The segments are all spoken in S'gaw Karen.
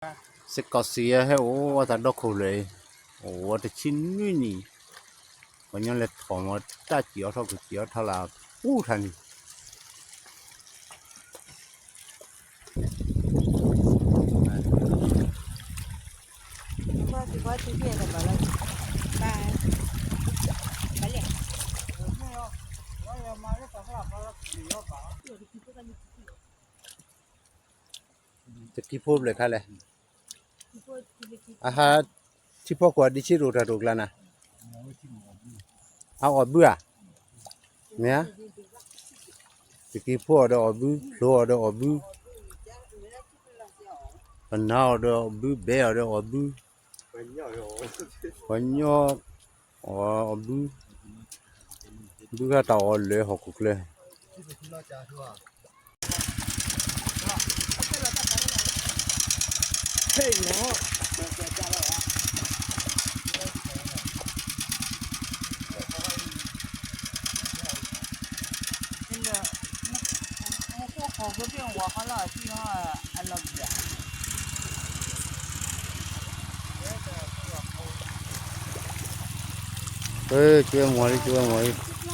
စ့ၢ်ကီးစံးယဲဟဲအိၣ်ဝဲသးဒီခိၣ်လၢာ်အံၤ, အိၣ်ဝဲတဆံနွံနံၣ်, ပှၤညီလဲၤထီၣ်မၤတၢ်စံၣ်အီၣ်ထီၣ်ကစံၣ်အီၣ်ထီၣ်လၢပူၤထါန့ၣ်, တကံဖိဘျဲၣ်ခါလဲၣ်, အဟး ထံဖီခိၣ်အဒံးဆံးရိၣ်တၢ်တိာ်ကျါနၤ, အအီၣ်ဘုဧါ, မ့ၢ်ဧါ, တကံဖိအီၤဒီးအီၣ်ဘု, ဖျိအီၤဒီးအီၣ်ဘု, ပနၢ်အီၤဒီးအီၣ်ဘု, ဘဲအီၤဒီးအီၣ်ဘု, ပှၤညီအီၣ်ဘု, ဘုဂၤတၢ်အီၣ်လၢဟီၣ်ခိၣ်ချၢ ကၠွဲမီၤလံ ကၠွဲမီၤလံ.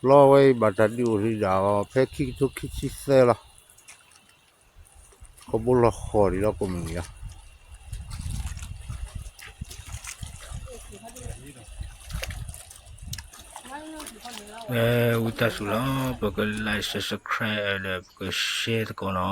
လီဝဲအံၤဘၣ်တၢ်ဒုးအိၣ်လံဒၣ်အီၤ ဖဲခံကထိခံဆံသၢလီၤ. ကဘိလီၤဃီၤဒံးလီၤ ကိးမုၢ်နံၤလီၤ. ဝံသးစူၤလီၤ ပက like subscribe ဒီးပက share သကိးနီၤ.